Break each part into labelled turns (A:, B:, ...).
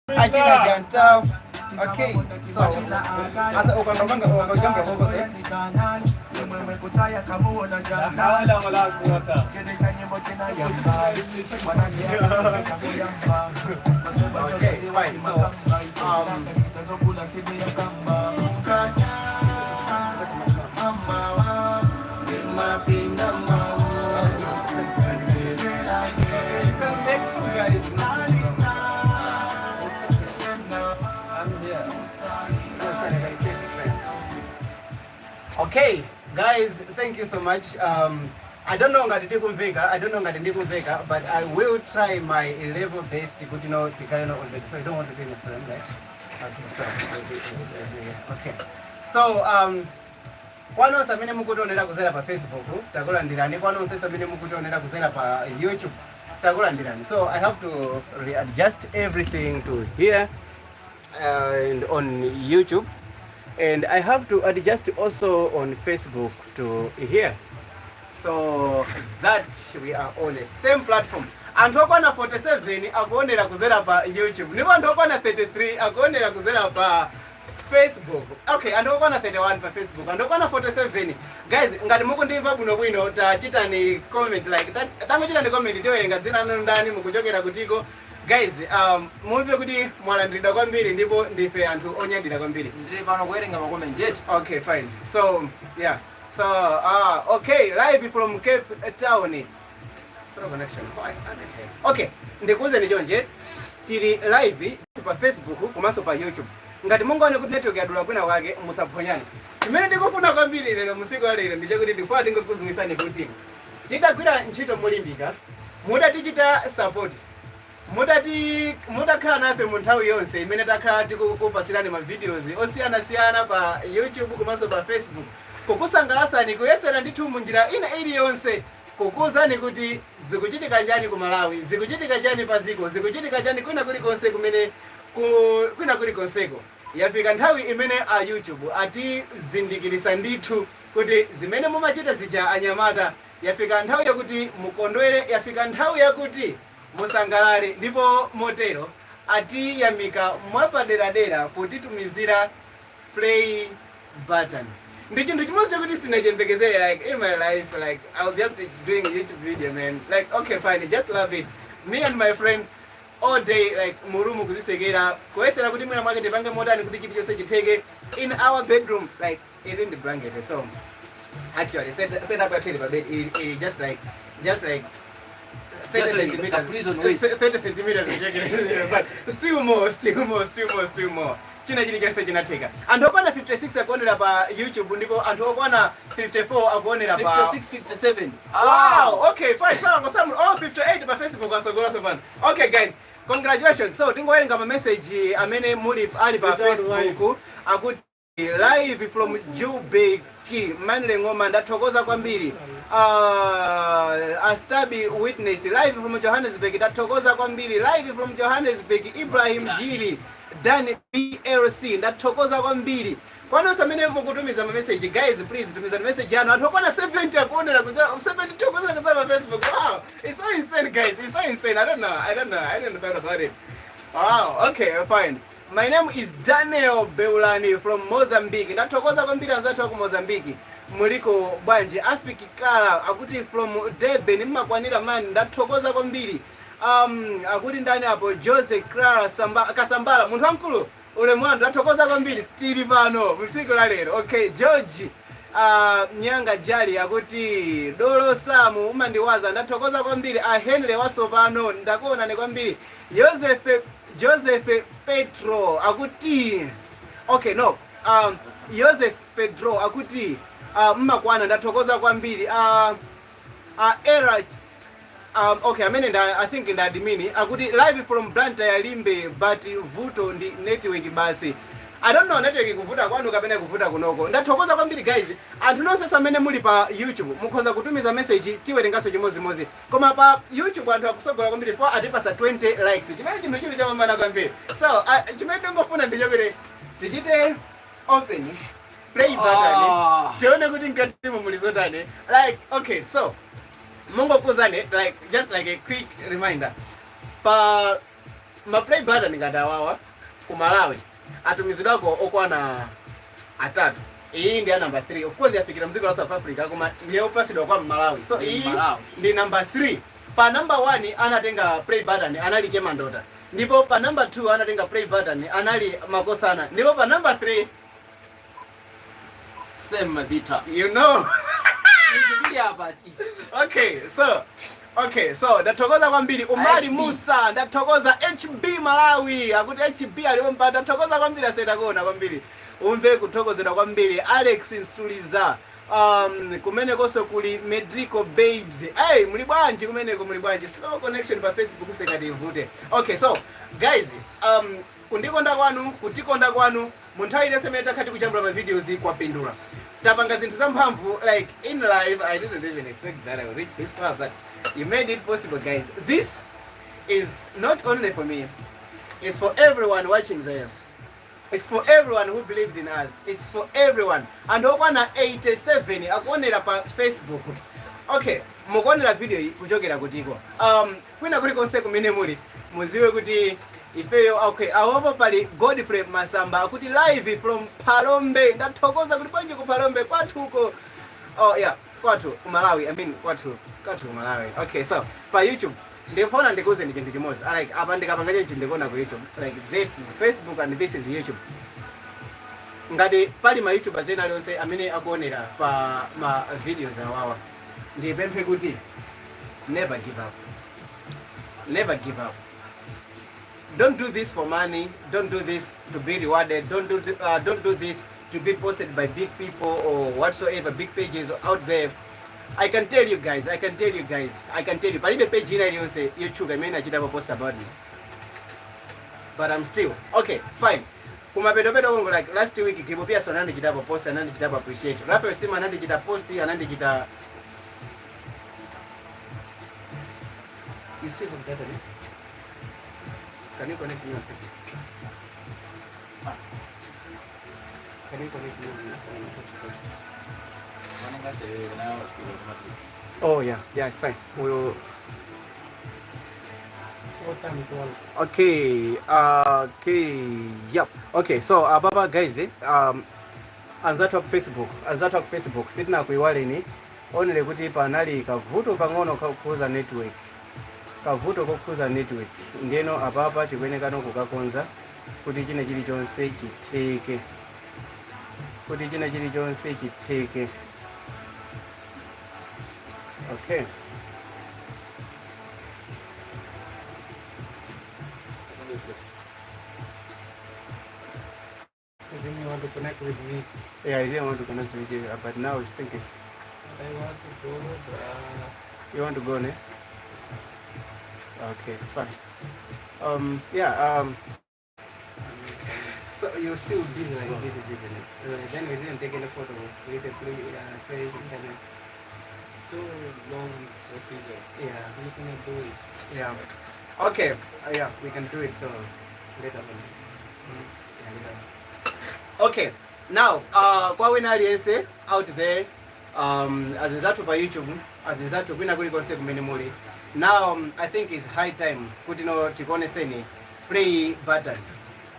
A: Achina janta. Okay, so asa ukangapanga ukangajambula kokose. Okay, fine. So it's fine, I can see it, it's fine. Okay, guys, thank you so much. I don't know ngati ndikumveka, I don't know ngati ndikumveka, but I will try my level best kuti no tikhale no on the, so you don't want to be in the frame, right? Okay, so okay. So kwa nonse amene mukutionera kuzera pa Facebook, takulandirani. Kwa nonse amene mukutionera kuzera pa YouTube, takulandirani. So I have to readjust everything to here and on YouTube, and I have to adjust also on Facebook to here so that we are on the same platform. Anthu okwana 47 akuonera kuzera pa YouTube, ndipo anthu okwana 33 akuonera kuzera pa Facebook. Okay, anthu okwana 31 pa Facebook, anthu okwana 47. Guys, ngati mukundimva bwinobwino, tachitani comment, like tangochitani comment, tiwerenga dzina lanu ndani, mukuchokera kutiko. Guys, mumve kuti mwalandiridwa kwambiri, ndipo ndife anthu onyadira kwambiri.
B: Ndili pano kuwerenga ma comment eti.
A: Okay, fine. So, yeah. So, okay, live from Cape Town. Slow connection. Why? What the hell? Okay, ndikuuze chonje, tili live pa Facebook komanso pa YouTube. Ngati mungaone kuti network yadula kwina kwake, musaphonyane. Chimene ndikufuna kwambiri lero, musiku wa lero, ndichakuti ndikufuna ndingokudziwitsani kuti titagwira ntchito molimbika, mutatichita support, mutati mutakhala nafe mu nthawi yonse imene takhala tikukupasirani ma videos osiyanasiyana pa YouTube komanso pa Facebook, kukusangalatsani, kuyesera ndithu mu njira ina iliyonse kukuwuzani kuti zikuchitika chani ku Malawi, zikuchitika chani pa ziko, zikuchitika chani kwina kulikonse kumene kwina kulikonseko. Yafika nthawi imene a YouTube atizindikirisa ndithu kuti zimene mumachita zija, anyamata, yafika nthawi yakuti mukondwere, yafika nthawi yakuti musangalale. Ndipo motero atiyamika mwapaderadera potitumizira play button. Ndi chinthu chimodzi chakuti sinachembekezere, like, in my life. Like, I was just doing a YouTube video, man. Like, okay, fine, just love it, me and my friend all day, like mu room kuzisekera, kuyesera kuti mwina mwake tipange motani kuti chilichonse chitheke in our bedroom, like ili ndi blanket. So actually set up yathu ili pa bed, ili just like 30
B: Just like
A: centimeters.
B: A prison waist.
A: 30 centimeters, but still more, still more, still more, still more. China chilichonse chinatheka. Anthu okwana 56 akuonera pa YouTube, ndipo anthu okwana 54 akuonera pa
B: 56, 57.
A: Wow, okay, fine. So ngosamu, oh, 58 pa Facebook, asogola so. Okay guys, congratulations. So tingowerenga ma message amene muli ali pa Facebook. Akuti live from Joburg, Manle Ngoma, ndathokoza kwambiri. Astabi Witness, live from Johannesburg, ndathokoza kwambiri. Live from Johannesburg, Ibrahim Jiri, Dan BLC, ndathokoza kwambiri. Kwanonse amene mukutumiza ma message, guys, please tumizani message yanu. Anthu okwana 70 akuonera kuja 72 kuonera kuja pa Facebook. Wow, it's so insane, guys, it's so insane. I don't know, I don't know, I don't know about it. Wow, okay, fine. My name is Daniel Beulani from Mozambique. Ndathokoza kwambiri anzathu aku Mozambique. Muliko bwanji? Afiki Kala akuti from Durban, mmakwanira mani, ndathokoza kwambiri. Akuti ndani apo? Jose Clara Samba, Kasambala, munthu wamkulu, ulemu wanu, ndathokoza kwambiri. Tili pano msiku la lero. Okay, George Nyanga Jali akuti dolo Samu umandiwaza, ndathokoza kwambiri. A Henry wasopano, ndakuonani kwambiri. Joseph Petro akuti, okay, no, Joseph Pedro akuti mmakwana, ndathokoza kwambiri. Era, okay, amene nda, I think nda admin, akuti live from Blantyre Limbe, but vuto ndi network basi. I don't know network kuvuta kwanu kapena kuvuta kunoko. Ndathokoza kwambiri guys. Anthu nonse amene muli pa YouTube mukhoza kutumiza message, tiwerenganso chimozimozi. Koma pa YouTube anthu akusogola kwambiri po atipasa 20 likes, chimene chinthu chili chapambana kwambiri. So chimene tingofuna ndichokuti tichite open play button, tione kuti mkatimo muli zotani. Like, okay, so mungokuzane, like, just like a quick reminder, pa Ma play button ngati awawa ku Malawi atumizidwako okwana atatu. Iyi ndi ya number 3. Of course yafikira mdziko la South Africa, koma ndiye yopasidwa kwa Malawi. So
B: Ndi
A: iyi
B: Malawi.
A: Ndi number 3. Pa number 1 anatenga play button anali Chemandota, ndipo pa number 2 anatenga play button anali Makosana, ndipo pa number 3
B: Same Vita.
A: You know.
B: Ichi chili apa ichi.
A: Okay, so ndathokoza kwambiri Umali
B: ISP.
A: Musa, ndathokoza HB Malawi, akuti HB alipo mpata. Ndathokoza kwambiri, asetakuona kwambiri, umve kuthokozedwa kwambiri. Alex Nsuliza, kumenekonso kuli Medrico Babes. Hey, muli bwanji kumeneko? Muli bwanji? Slow connection pa Facebook usekati ivute. Okay, so guys, kundikonda kwanu, kutikonda kwanu mu nthawi ilese imene takhala tikuchambula ma videos kwapindula. Tapanga zinthu zamphamvu. Like in life, I didn't even expect that I would reach this far, but you made it possible, guys. This is not only for me, it's for everyone watching there. It's for everyone who believed in us. It's for everyone. And okwana 87 akuonera pa Facebook. Okay, mukuonera video iyi kuchokera kutiko? Kwina kulikonse kumene muli, muziwe kuti ifeyo, okay, awopo pali Godfrey Masamba akuti live from Phalombe. Ndathokoza. Kuti bwanji ku Phalombe kwathuko? Oh yeah, kwathu ku Malawi. I mean, kwathu ku Malawi. Okay, so pa YouTube ndifuna ndikuwuzeni chinthu chimodzi. Like apa ndikapanga chenchi ndikuona ku YouTube. Like this is Facebook and this is YouTube. Ngati pali ma YouTubers ena alionse amene akuonera pa ma videos awawa, ndipemphe kuti never give up, never give up. Don't do this for money. Don't do this to be rewarded. Don't do this to be posted by big people or whatsoever, big pages out there. I can tell you guys, I can tell you guys, I can tell you, palibe page ina iliyonse yotchuka imene achitapo post about me, but I'm still okay, fine. Kumapetopeto kongo, like last week, Gibo Pearson anandichitapo post, anandichitapo appreciate. Raphael Sima anandichita post, anandichita. You still have data, eh? Can you connect me on Facebook? Can you connect me on hotspot? Oh yeah, it's fine. We'll
C: What time it was?
A: Okay, yep. Okay, so baba guys, anzathu aku Facebook, anzathu aku Facebook, sitinakuiwaleni. Onele kuti panali kavuto pang'ono kakukhuza network, kavuto kokhuza network. Ndeno apapa tikuyenekano kukakonza kuti china chilichonse chitheke, kuti china chilichonse chitheke. Okay.
C: I think you want to connect with me.
A: Yeah, I didn't want to connect with you, but now I think it's
C: I want to go, bruh.
A: You want to go, ne? Okay, fine. Yeah, so you're still busy, like busy, busy, ne?
C: Then we didn't take any photo with the play internet. Too long procedure.
A: Yeah,
C: We cannot do it.
A: Yeah. Okay, yeah, we can do it so later on. Yeah, later on. Okay, now, kwa wina aliyense out there, azinzathu pa YouTube, azinzathu kwina kulikonse kumene muli. Now, I think it's high time kuti no tikuoneseni play button.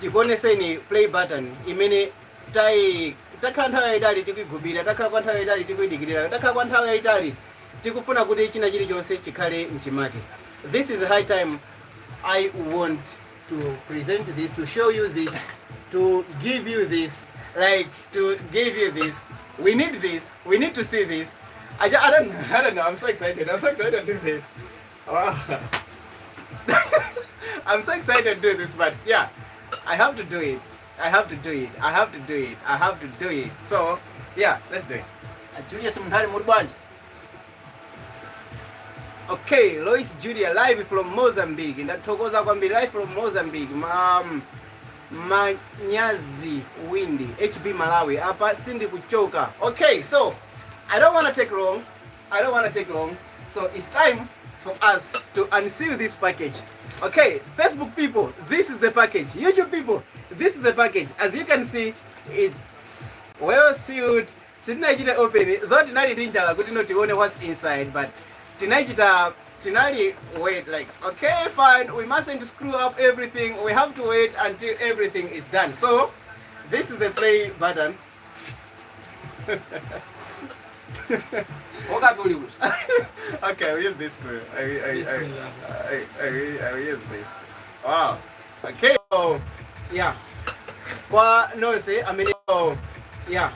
A: Tikuoneseni play button imene tai takhala nthawi yayitali tikuigubira, takhala kwa nthawi yayitali tikuyidikirira, takhala kwa nthawi yayitali tikufuna kuti china chilichonse chikhale mchimake. This is high time. I want to present this, to show you this, to give you this, like to give you this. We need this. We need to see this. I don't know. I'm so excited. I'm so excited to do this. Wow. I'm so excited to do this, but yeah, I have to do it. I have to do it. I have to do it. I have to do it. So yeah, let's do it.
B: Julius Munthali, muli bwanji?
A: Okay, Lois Julia live from Mozambique. Ndathokoza kwambiri, live from Mozambique. Manyazi Windi, HB Malawi. Apa sindikuchoka. Okay, so I don't want to take long. I don't want to take long. So it's time for us to unseal this package. Okay, Facebook people, this is the package. YouTube people, this is the package. As you can see, it's well sealed. Sitinachita open, though tinali ndi njala kuti no tione what's inside, but tinachita. Tinali wait like, okay, fine, we mustn't screw up everything. We have to wait until everything is done. So this is the play button.
B: Okapi uli kuti?
A: Okay, we use this screw.
C: This screw.
A: I use this. Wow. Okay. Oh, yeah. Kwa nonse amene, oh, yeah.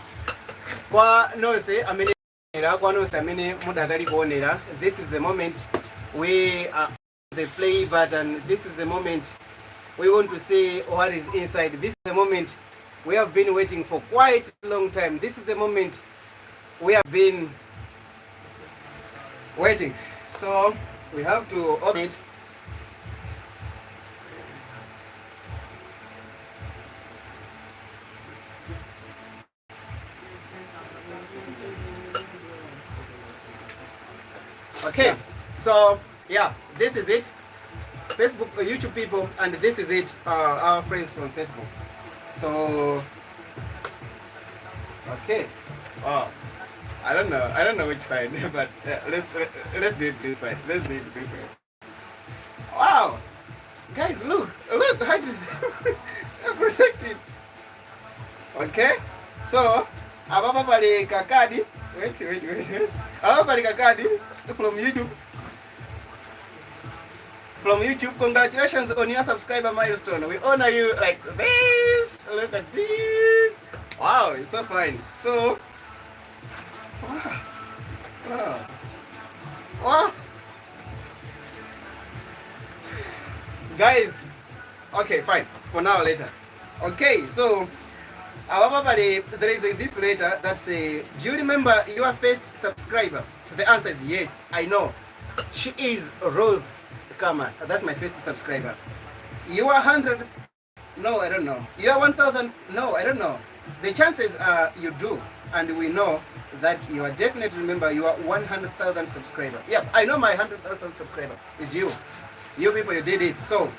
A: Kwa nonse amene, kwa nonse amene mudakali kuonera, this is the moment we are the play button. This is the moment we want to see what is inside. This is the moment we have been waiting for quite a long time. This is the moment we have been waiting. So we have to open it. Okay, so yeah, this is it. Facebook, YouTube people, and this is it. Our friends from Facebook. So, okay. Oh, I don't know. I don't know which side, but let's do it this side. Let's do it this way. Wow, guys, look, look how did they protect it. Okay, so apapa pali kakadi. Wait, wait, wait, wait. Apapa pali kakadi from YouTube. From YouTube, congratulations on your subscriber milestone. We honor you like this. Look at this. Wow, it's so fine. So, wow. Guys, okay, fine. For now, later. Okay, so our there is this letter that say, do you remember your first subscriber? The answer is yes, I know. She is Rose Kama. That's my first subscriber. You are 100? No, I don't know. You are 1,000? No, I don't know. The chances are you do, and we know that you are definitely remember you are 100,000 subscriber. Yeah, I know my 100,000 subscriber is you. You people, you did it. So,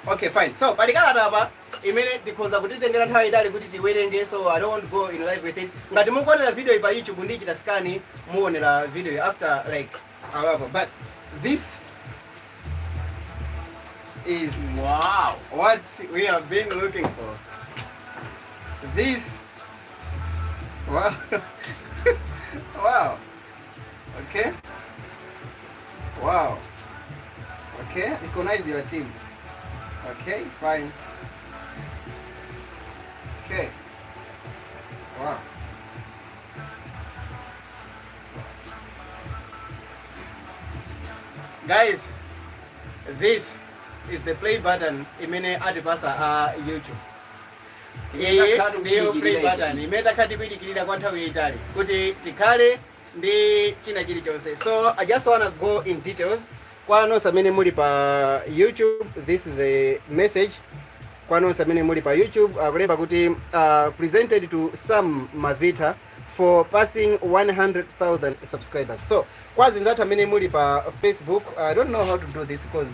A: okay, fine. So, pali kalata apa imene tikhoza kutitengera nthawi itali kuti tiwerenge, so I don't want to go in live with it. Ngati mukuonera video iyi pa YouTube, ndichita scan, muonera video after like however. But this is what we have been looking for. This, wow, wow, okay, wow, okay, recognize your team. Okay, fine. Okay, wow. Guys, this is the play button imene atipasa a YouTube. Iyi
B: Takhala
A: ndiyo play
B: tikuyidikirira.
A: button imene takhala tikuyidikirira kwa nthawi yayitali kuti tikhale ndi china chilichonse. So I just wanna go in details. Kwa nonse amene muli pa YouTube, this is the message. Kwa nonse amene muli pa YouTube, akulemba kuti presented to Sam Mavita for passing 100,000 subscribers. So kwa zinzathu amene muli pa Facebook, I don't know how to do this because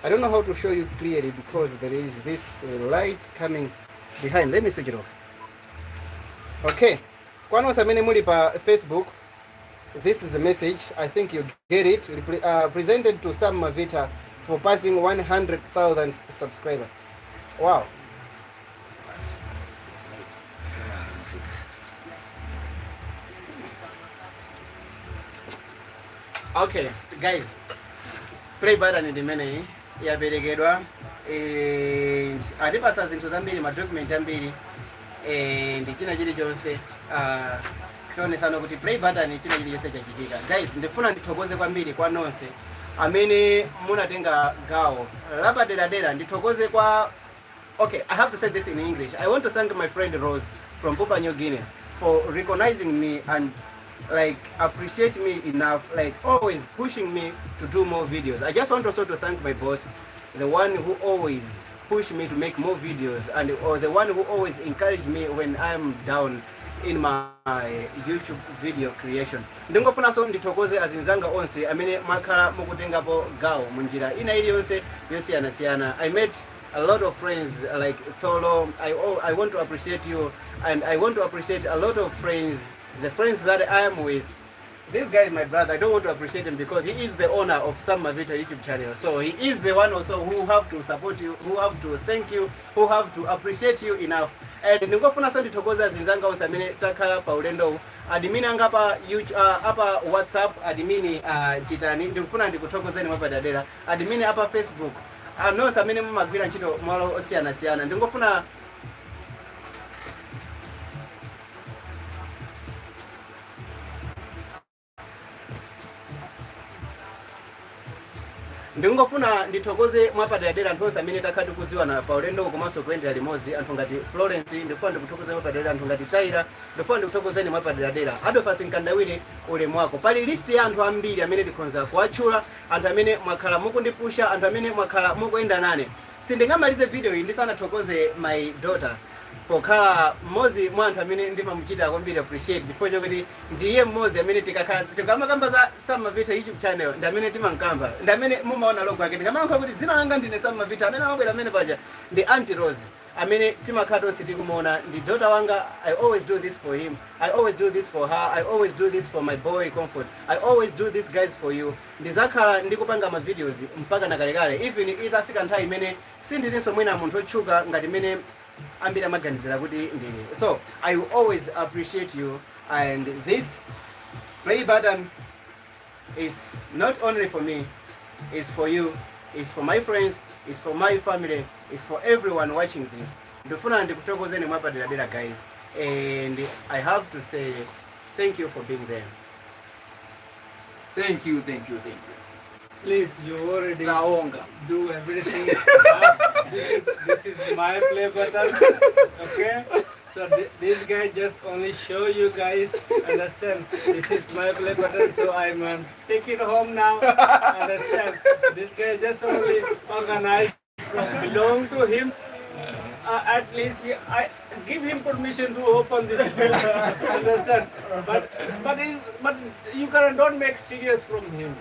A: I don't know how to show you clearly because there is this light coming behind. Let me switch it off. Okay, kwa nonse amene muli pa Facebook, this is the message. I think you get it. Presented to Sam Mavita for passing 100,000 subscribers. Wow. Okay, guys, play button ndi imeneyi yaperekedwa and atipasa zinthu zambiri, madocument ambiri and china chilichonse tionesana kuti play button china chilichonse chachitika. Guys, ndifuna ndithokoze kwambiri kwa nonse amene munatenga gawo lapaderadera. Ndithokoze kwa, okay, I have to say this in English. I want to thank my friend Rose from Papua New Guinea for recognizing me and like appreciate me enough, like always pushing me to do more videos. I just want also to thank my boss, the one who always push me to make more videos and or the one who always encourage me when I'm down in my YouTube video creation. Ndingofunanso ndithokoze azinzanga onse amene mwakhala mukutengapo gawo munjira ina iliyonse yosiyanasiyana. I met a lot of friends like Solo. I want to appreciate you and I want to appreciate a lot of friends, the friends that I am with. This guy is my brother. I don't want to appreciate him because he is the owner of Sam Mavita YouTube channel. So he is the one also who have to support you, who have to thank you, who have to appreciate you enough. And ndingofunanso ndithokoza azinzanga onse amene takhala pa ulendowu, admin anga pa YouTube, apa WhatsApp, admin Chitani, ndikufuna ndikuthokozeni mwapadera, admin apa Facebook, nonse amene mumagwira ntchito malo osiyanasiyana, ndingofuna ndithokoze mwapaderadera anthu onse amene takhala tikuziwana pa ulendo komanso kuyendera limodzi, anthu ngati Florence, ndifuna ndikuthokoze mwapaderadera, anthu ngati Taira, ndifuna ndikuthokozeni mwapaderadera, Adolphus Nkandawire, ulemu wako. Pali list ya anthu ambiri amene ndikhonza kuwatchula, anthu amene mwakhala mukundipusha, anthu amene mwakhala mukuyenda nane. Sindingamalize video iyi ndisanathokoze my daughter pokhala mmodzi mwa anthu amene ndimamuchita kwambiri appreciate, chifukwa chokuti ndiye mmodzi amene tikakhala tikamakamba za Sam Mavita YouTube channel, ndi amene timankamba, ndi amene mumaona logo yake. Tikamayankha kuti dzina langa ndine Sam Mavita, amene amabwera amene paja ndi Auntie Rose amene timakhala tonse tikumuona. Ndi daughter wanga. I always do this for him, I always do this for her, I always do this for my boy Comfort. I always do this, guys, for you. Ndizakhala ndikupanga ma videos mpaka nakalekale, even itafika nthawi imene sindilinso mwina munthu otchuka ngati imene ambiri amaganizira kuti ndili. So I will always appreciate you, and this play button is not only for me, it's for you, it's for my friends, it's for my family, it's for everyone watching this. Ndifuna ndikuthokozeni mwapaderadera, guys, and I have to say thank you for being there.
B: Thank you, thank you, thank you.
C: Please, you already
B: Taonga.
C: Do everything. This is my play button. Okay? So this guy just only show you guys. Understand? This is my play button. So I'm take it home now. Understand? This guy just only organize from belong to him. At least I give him permission to open this book. Understand? But you can don't make serious from him.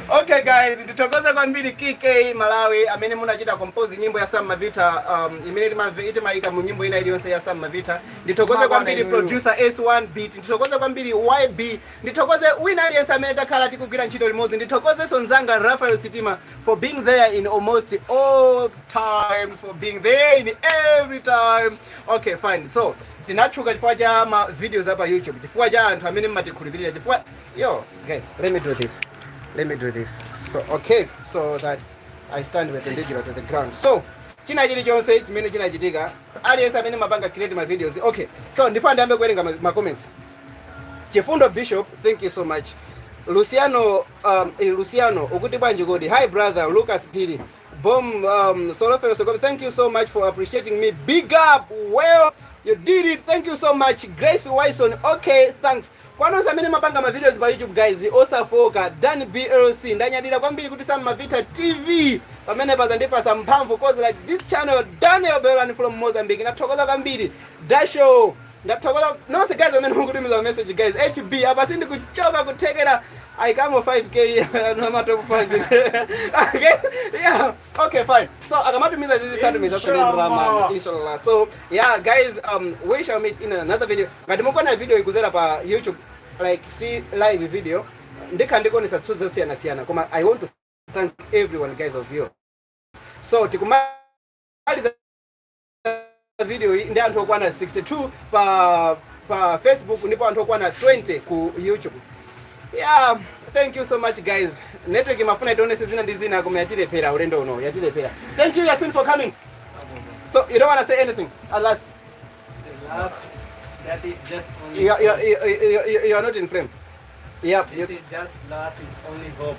A: Okay guys, ndithokoze kwambiri KK Malawi amene munachita compose nyimbo ya Sam Mavita, imene timayika mu nyimbo ina iliyonse ya Sam Mavita. Ndithokoze kwambiri producer S1 Beat, ndithokoze kwambiri YB, ndithokoze wina aliyense amene takhala tikugwira ntchito limodzi. Ndithokozenso mzanga Raphael Sitima for being there in almost all times, for being there in every time. Okay, fine. So tinatchuka chifukwa cha ma videos apa YouTube, chifukwa cha anthu amene mmatikhulupirira, chifukwa yo guys, let me do this, let me do this. So okay, so that I stand perpendicular to the ground. So china chilichonse chimene chinachitika, aliyense amene mapanga create ma videos. Okay, so ndifuna ndiyambe kuwerenga ma comments. Chifundo Bishop, thank you so much. Luciano, Luciano ukuti bwanji kodi? Hi brother Lucas Pili bom, Solofelo Sokobe, thank you so much for appreciating me. Big up. Well, you did it. Thank you so much. Grace Wison, okay, thanks. Kwa nonse amene mapanga ma videos pa YouTube, guys, osafoka. Dan BLC, ndanyadira kwambiri kuti Sam Mavita TV pamene pazandipasa mphamvu cause like this channel. Daniel Belan from Mozambique, ndathokoza kwambiri. Dasho, ndathokoza nonse guys amene mukutumiza message. Guys, HB apa sindikuchoka kuthekera. I come 5K no top fans. Okay, yeah, okay, fine. So akamatumiza zizi satumiza
C: Inshallah.
A: Inshallah. So yeah guys, we shall meet in another video. Ngati mukuona video ikuzera pa YouTube, like see live video, ndikha ndikuonesa tsuzi zosiyana-siyana, koma I want to thank everyone, guys, of you. So tikumaliza video iyi ndi anthu okwana 62 pa Facebook ndipo anthu okwana 20 ku YouTube. Yeah, thank you so much, guys. Network imafuna itionese zina ndi zina koma yatilephera ulendo uno, yatilephera. Thank you, Yasin, for coming. So you don't want to say anything at last?
C: The last, that is just only.
A: You are not in frame. Yep.
C: This is just last is only hope.